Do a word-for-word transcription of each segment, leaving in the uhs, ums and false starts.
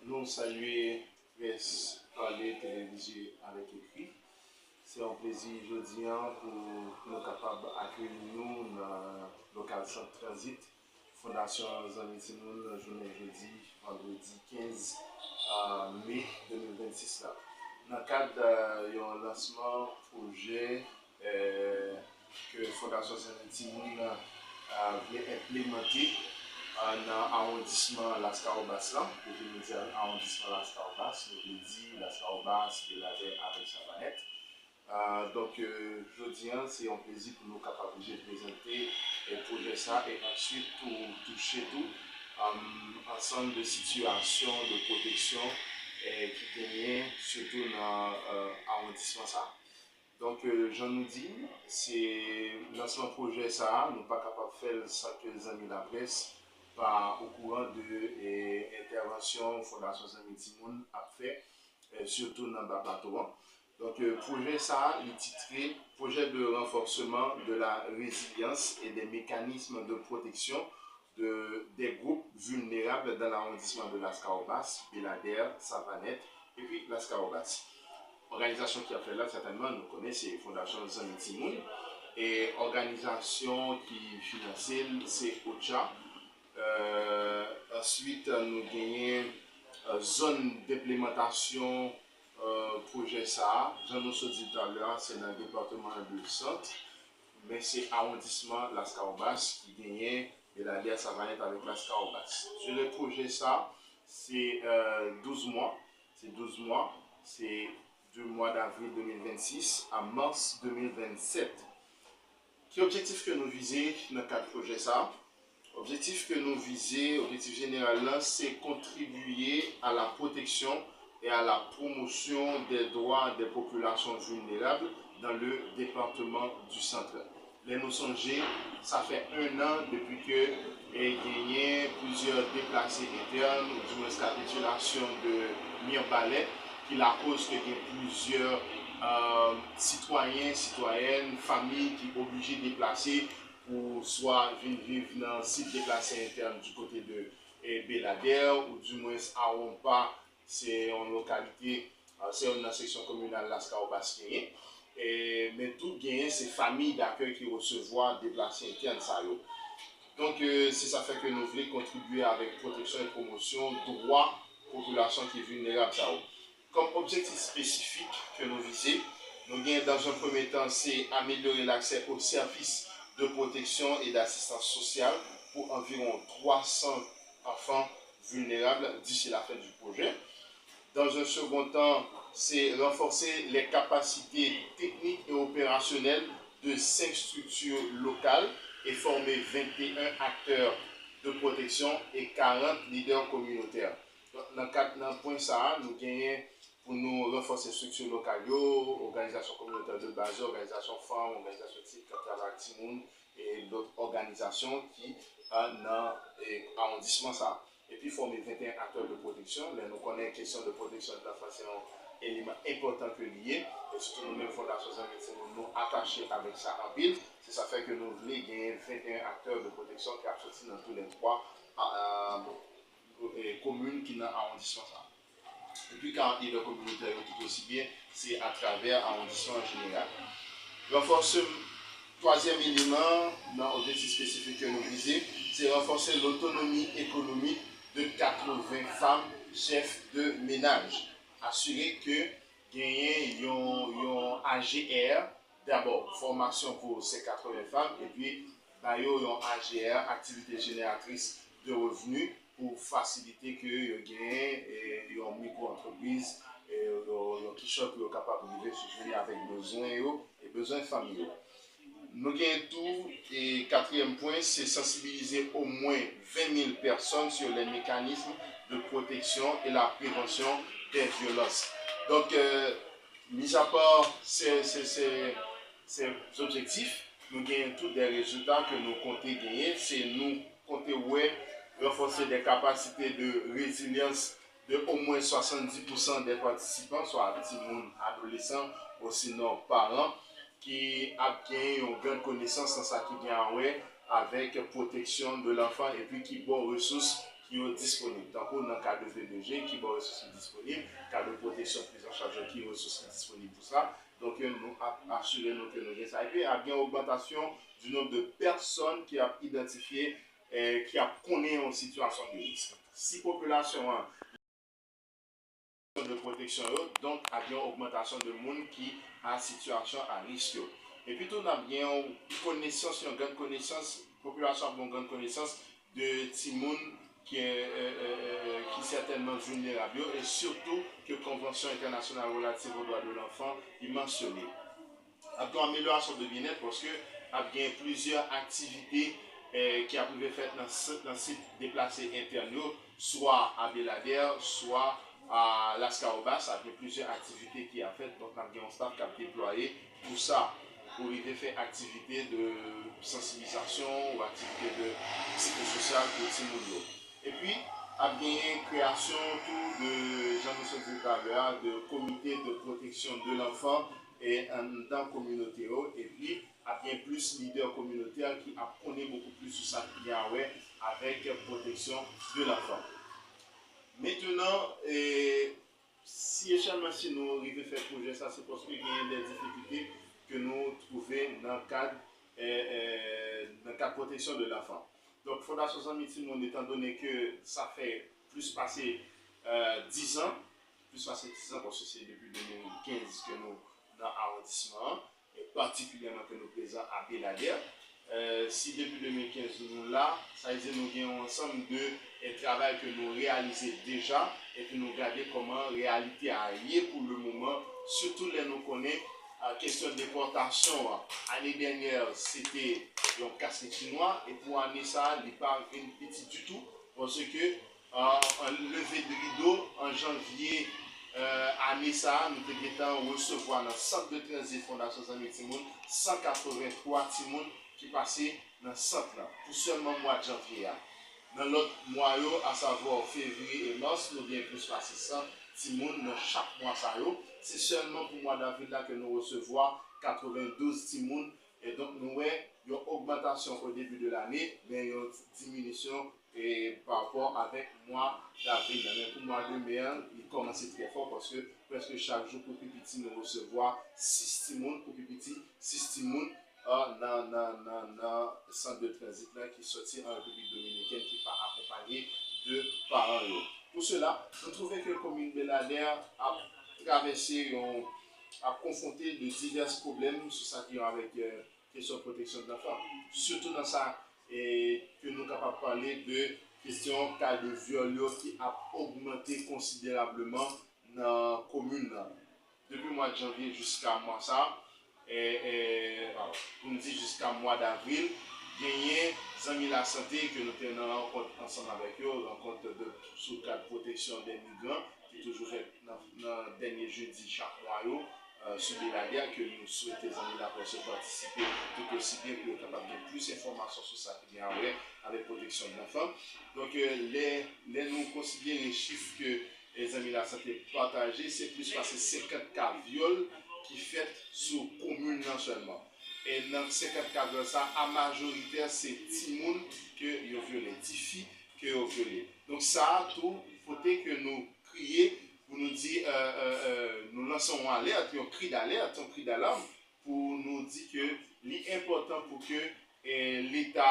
Nou salye près pale, televizye avèk ekri. Se yon plezi jodi a pou nou kapab akeyi nou nan lokal Sant Transit Fondasyon Zanmi Timoun jounen jodi, vandredi kenz me de mil vennsis la. Nan kad yon lansman pwojè ke Fondasyon Zanmi Timoun vle enplimante nan awondisman Laskawobas lan, kote nou di awondisman Laskawobas, nou vle di Laskawobas, Beladè avèk Savanèt. Donk, jodi a, se yon plezi pou nou kapab vin prezante pwojè sa e answit tou touche tou ansanm de sitiyasyon de pwoteksyon ki genyen sitou nan awondisman sa. Donk, jan nou di, se lansman pwojè sa a, nou pa kapab fè l san ke zanmi laprès pa okouran de entèvansyon Fondasyon Zanmi Timoun ap fè, sitou nan ba plato a. Donk, pwojè sa a, li titre Projet de renforcement de la résilience et des mécanismes de protection de, des groupes vulnérables dans l'arrondissement de Laskawobas, Beladè, Savanèt, epi Laskawobas. Òganizasyon ki ap fè l la, sètènman, nou konnen se Fondasyon Zanmi Timoun. E òganizasyon ki finanse l, se OCHA. Answit, nou genyen zòn denplimantasyon pwojè sa a. Jan nou sot di talè a, se nan depatman de Sant, men se awondisman Laskawobas ki genyen Beladè, Savanèt avèk Laskawobas. Dire pwojè sa a, se douz mwa. Se douz mwa. Se de mwa davril de mil vennsis a mas de mil vennsèt. Ki objektif ke nou vize nan kad pwojè sa a? Objektif ke nou vize, objektif jeneral la, se kontribiye à la protection et à la promotion des droits des populations vulnérables dans le département du Centre. Lè nou sonje, sa fè en an depi ke genyen plizyè deplase entèn, oudimwens kapitilasyon de Mirbalè, ki lakoz ke gen plizyè sitwayen, sitwayèn, fanmi ki oblije deplase pou swa vin viv nan sit deplase entèn di kote de Beladè, oudimwens Awonpa, se yon lokalite, se youn nan seksyon kominal Laskawobas genyen. Men tou genyen se fanmi dakèy ki resevwa deplase entèn sa yo. Donk, se sa fè ke nou vle kontribiye avèk pwoteksyon e pwomosyon dwa popilasyon ki vilnerab sa yo. Kòm objektif espesifik ke nou vize, nou gen, dans un premier temps, se améliorer l'accès aux services de protection et d'assistance sociale pour environ trois cents enfants vulnérables d'ici la fin du projet. Dans un second temps, c'est renforcer les capacités techniques et opérationnelles de cinq structures locales et former vingt et un acteurs de protection et quarante leaders communautaires. Donk, nan kad, nan pwen sa a, nou genyen pou nou ranfòse estrikti lokal yo, òganizasyon kominotè de baz yo, òganizasyon fanm, òganizasyon tit k ap travay ak timoun, e lòt òganizasyon ki nan awondisman sa a. Epi fòme venteyen aktè de pwoteksyon. Lè nou konnen kesyon de pwoteksyon de lanfans se yon eleman enpòtan ke li ye, e sitou nou menm Fondasyon Zanmi Timoun, nou atache avèk sa anpil. Se sa fè ke nou vle genyen venteyen aktè de pwoteksyon ki ap soti nan tou lè twa komin ki nan awondisman sa a. Epi karant lidè kominotè yo tout osi byen, se atravè awondisman an jeneral. Ranfòse, twazyèm eleman nan objektif espesifik ke nou vize, se ranfòse lotonomi ekonomik de katreven fanm chèf de menaj. Asire ke genyen yon, yon A G R, dabò, fòmasyon pou se katreven fanm, epi ba yo yon A G R, aktivite jeneratris de revni, pou fasilite ke yo genyen yon mikwo antrepriz, yon, yon kichòy pou yo kapab rive sibveni avèk bezwen yo e bezwen fanmi yo. Nou genyen tou, e katriyèm pwen, se sansibilize omwen ven mil pèsòn sur les mécanismes de protection et la prévention des violences. Donk, euh, mis à part ces, ces, ces, ces objectifs, nou genyen tou de rezilta ke nou konte genyen, se nou konte wè ranfòse de kapasite de rezilyans de omwen swasanndis pousan de patisipan, swa timoun, adolesan, osinon paran, ki ap gen yon gran konesans nan sa ki gen a wè avèk pwoteksyon de lanfan epi ki ba w resous yo disponib, tankou nan ka de V de G ki ba w resous ki disponib, ka de pwoteksyon, priz an chaj yo, ki resous ki disponib pou sa. Donk, nou ap asire nou ke nou gen sa. Epi, ap gen ogmantasyon du nombre de pèsòn ki ap idantifye, eh, ki ap konnen yon sitiyasyon de risk. Si popilasyon an de pwoteksyon yo, donk ap gen yon ogmantasyon de moun ki a sitiyasyon a risk yo. Epi tou, n ap gen yon konesans, yon grann konesans, popilasyon ap gen yon grann konesans de timoun ki, eh, eh, eh, eh, ki sètènman vilnerab yo, e sitou ke Konvansyon Entènasyonal Relativ o Dwa de Lanfan i mansyone. Ap gen yon amelyorasyon de byennèt paske ap gen plizyè aktivite, eh, ki ap rive fèt nan sit, nan sit deplase entèn yo, swa a Beladè, swa a Laskawobas. Ap gen plizyè aktivite ki ap fèt, donk n ap gen yon staff k ap deplwaye pou sa, pou rive fè aktivite de sansibilizasyon ou aktivite de psikososyal pou timoun yo. Epi, ap genyen kreyasyon tou de, jan nou sot di talè a, de komite de pwoteksyon de lanfan e anndan kominote yo, epi ap gen plis lidè kominotè ki ap konnen bokou plis sou sa ki gen a wè avèk pwoteksyon de lanfan. Mentenan, e, si e sèlman si nou rive fè pwojè sa, se paske genyen de difikilte ke nou twouve nan kad, e, e, nan kad pwoteksyon de lanfan. Donk, Fondasyon Zanmi Timoun, etan done ke sa fè plis pase, e, dis an, plis pase dis an, paske se depi de mil kenz ke nou nan awondisman an, e patikilyèman ke nou prezan a Beladè. E, si depi de mil kenz nou la, sa vle di nou gen yon ansanm de, e, travay ke nou reyalize deja, epi nou gade kòman reyalite a ye pou le moman, sitou lè nou konnen, e, kesyon depòtasyon an. Ane dènyè, se te yon kas ki nwa, e pou ane sa a, li pa vin piti ditou, paske, e, an leve de rido, an janvye, e, ane sa a, nou te gentan resevwa nan sant de tranzit Fondasyon Zanmi Timoun san katrevenntwa timoun ki pase nan sant lan, pou sèlman mwa janvye a. Nan lòt mwa yo, asavwa fevriye e mas, nou gen plis pase san timoun nan chak mwa sa yo. Se sèlman pou mwa davril la ke nou resevwa katrevendouz timoun. E donk, nou wè yon ogmantasyon o debi de lane, men yon diminisyon, e, parapò avèk mwa davril la. Men pou mwa de me an, li kòmanse trè fò, paske prèske chak jou, pou pi piti, nou resevwa sis timoun, pou pi piti, sis timoun, a, nan, nan, nan, nan sant de tranzit la ki sòti an Repiblik Dominikèn, ki pa akonpaye de paran yo. Pou sela, nou twouve ke komin Beladè ap travèse yon, ap konfwonte de divès pwoblèm sou sa ki gen avèk, e, kesyon pwoteksyon de lanfan. Sitou nan sa, e, ke nou kapab pale de kesyon ka de vyòl yo ki ap ogmante konsiderableman nan komin nan. Depi mwa janvye jiska mwa sa, e, e, pou n di jiska mwa davril, genyen zanmi lasante ke nou te nan rankont ansanm avèk yo, rankont de, sou kad pwoteksyon de migran ki toujou fèt nan, nan dènye jedi chak mwa yo, e, sou Beladè, ke nou swete zanmi la près yo patisipe tout osi byen pou yo kapab gen plis enfòmasyon sou sa ki gen a wè avèk pwoteksyon de lanfan. Donk, e, lè, lè nou konsidere chif ke, e, zanmi lasante pataje, se plis pase senkant ka vyòl ki fèt sou komin nan sèlman. E nan senkant ka vyòl sa a, majoritè se timoun ke yo vyole, tifi ke yo vyole. Donk sa a tou pote ke nou kriye pou nou di, e, e, e, nou lanse yon alèt, yon kri d'alèt, yon kri d'alarm, pou nou di ke li enpòtan pou ke, e, Leta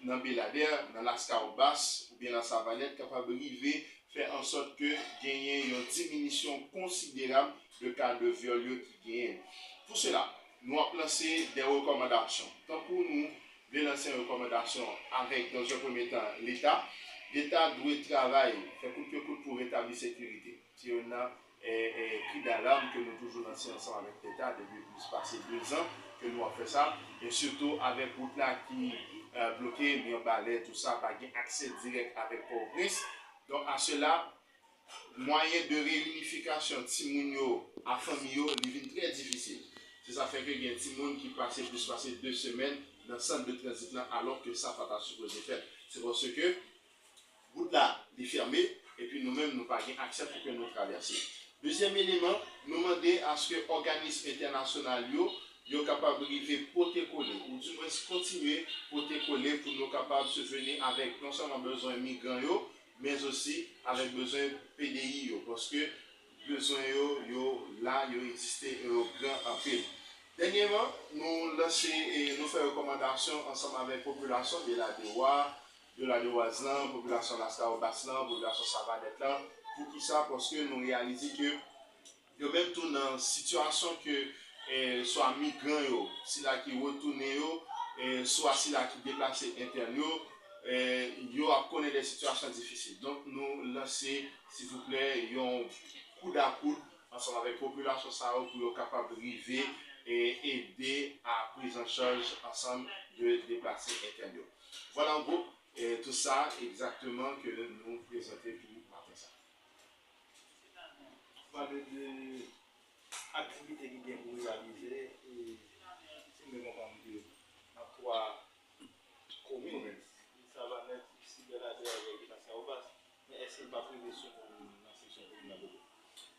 nan Beladè, nan Laskawobas oubyen Lasavanèt kapab rive fè an sòt ke genyen yon diminisyon konsiderab de ka de vyòl yo ki genyen. Pou sela, nou ap lanse de rekòmandasyon. Tankou nou vle lanse yon rekòmandasyon avèk, dans un premier temps, Leta, Leta dwe travay, fè kout ke kout pou retabli sekirite. Se youn nan, e, e, kri d'alarm ke nou toujou lanse ansanm avèk Leta depi plis pase de zan ke nou ap fè sa, e sitou avèk wout la ki, e, bloke, Mibalè, tou sa, pa gen aksè dirèk avèk Pòtoprens. Donk, a sela, mwayen de reyinifikasyon timoun yo a fanmi yo, li vin trè difisil. Se sa fè ke gen timoun ki pase plis pase de semèn nan sant de tranzit lan, alò ke sa pa ta sipoze fèt. Se paske wout la, li fèmen, epi nou menm, nou pa gen aksè pou ke nou travèse. Dezyèm eleman, nou mande aske òganis entènasyonal yo, yo kapab rive pote kole, oudimwens kontinye pote kole pou nou kapab sibveni avèk non sèlman bezwen migran yo, men osi avèk bezwen P D I yo, paske bezwen yo, yo la, yo egziste e yo gran anpil. Dènyèman, nou lanse e nou fè rekòmandasyon ansanm avèk popilasyon Deladewa, Deladewas lan, popilasyon Laskawobas lan, popilasyon Savanèt lan. Poukisa? Paske nou reyalize ke yo menm tou nan sitiyasyon ke eh, swa migran yo, sila ki retounen yo, eh, swa sila ki deplase entèn yo, eh, yo ap konnen de sitiyasyon difisil. Donk, nou lanse, silvouplè, yon koud a koud ansanm avèk popilasyon sa yo pou yo kapab rive e ede a priz an chaj ansanm de deplase entèn yo. Vwala an gwo, eh, tout sa egzakteman ke nou prezante pou maten sa. Pale de aktivite ki gen pou reyalize, e si m byen konprann ke nan twa komin, Savanèt, Sibèl Adè avèk Laskawobas, men èske l p ap rive sou moun nan seksyon kominal yo tou?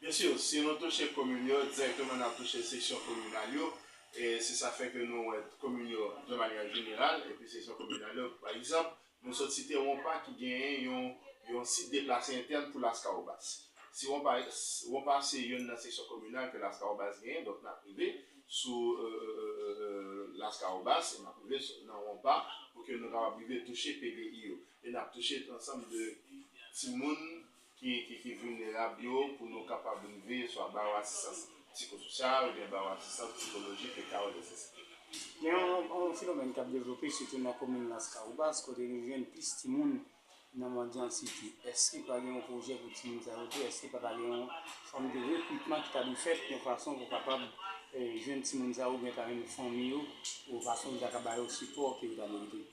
Byen si, si nou touche komin yo, dirèkteman n ap touche seksyon kominal yo, e se sa fè ke nou wè komin yo de manyè jeneral, epi seksyon kominal yo, pa egzanp, nou sot site Wonpa ki genyen yon, yon sit deplase entèn pou Laskawobas. Si Wonpa, Wonpa se youn nan seksyon kominal ke Laskawobas genyen, donk n ap rive sou eh, eh, eh, eh, Laskawobas, e n ap rive sou, nan Wonpa, pou ke nou kapab rive touche P D I yo. E n ap touche ansanm de timoun ki, ki, ki vilnerab yo pou nou kapab rive swa ba yo asistans psikososyal oubyen ba yo asistans psikolojik e ka yo nesesite. Gen yon, yon fenomèn k ap devlope, sitou nan komin Laskawobas, kote nou jwenn plis timoun nan mandyansite. Èske pa gen yon pwojè pou timoun sa yo tou? Èske pa ta gen yon fòm de rekritman ki ta dwe fèt yon fason pou kapab eh, jwenn timoun sa yo oubyen ta jwenn fanmi yo, yon fason pou ta ka ba yo sipò ke yo ta merite?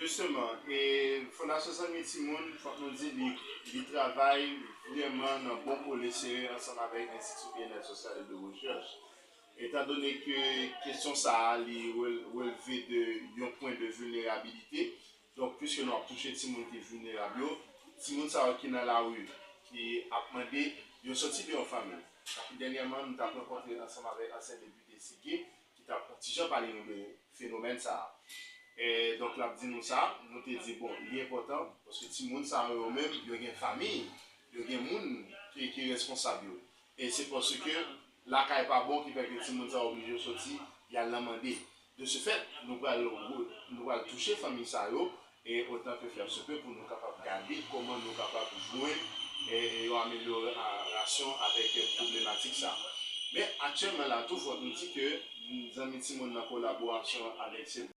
Jisteman, e Fondasyon Zanmi Timoun, fòk nou di, li, li travay vrèman nan bon kole sere ansanm avèk Enstiti Byenèt Sosyal e de Rechèch. Etandone ke kesyon sa a, li rel- releve de yon pwen de vilnerabilite, donk, piske nou ap touche timoun ki vilnerab yo, timoun sa yo ki nan lari, ki ap mande, yo soti de yon fanmi. Sa ki dènyèman, nou t ap rankontre ansanm avèk ansyen depite Sigue, ki t ap yon ti jan pale nou de fenomèn sa a. E, donk, l ap di nou sa, nou te di, bon, li enpòtan, paske timoun sa yo, yo menm, yo gen fanmi, yo gen moun ki, ki responsab yo. E se paske lakay pa bon ki fè ke timoun sa yo oblije soti, y al nan mande. De ce fait, nou pral, nou pral touche fanmi sa yo, e otan ke fè se pe pou nou kapab gade kòman nou kapab jwenn e, e yon amelyorasyon avèk pwoblematik sa. Men aktyèlman la tou, fòk nou di ke Zanmi Timoun nan kolaborasyon avèk se